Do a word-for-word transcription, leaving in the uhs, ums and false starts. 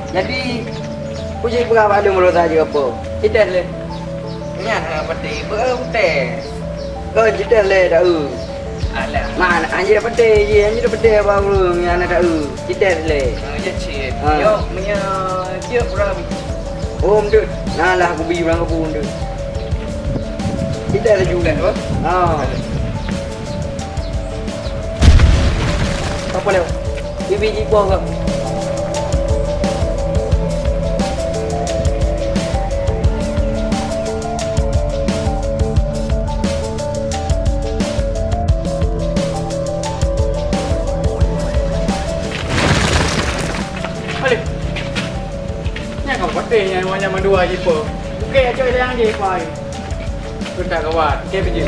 Jadi, peue jih peugah bak lôn meunurot saja apa? Itet lé. Nyan hana peuté, beu teh. Kon itet lé dak eu. Alah. Man, anjir peuté, jih anjir peuté bak ureueng nyang na dak eu. Itet lé. Ah, ya cit. Ha. Yo, meunyo jeuet kurang. Oh, meudeut. Nah lah, kubi urang kabu meudeut. Itet laju. Itet apa? Ha. Apa lewat? Bibi jipo ke? Alif. Nyan ka patéh nyan, nyan mandua jipo. Oke, cok yang jipo. Keutak gawat, keu bijéh.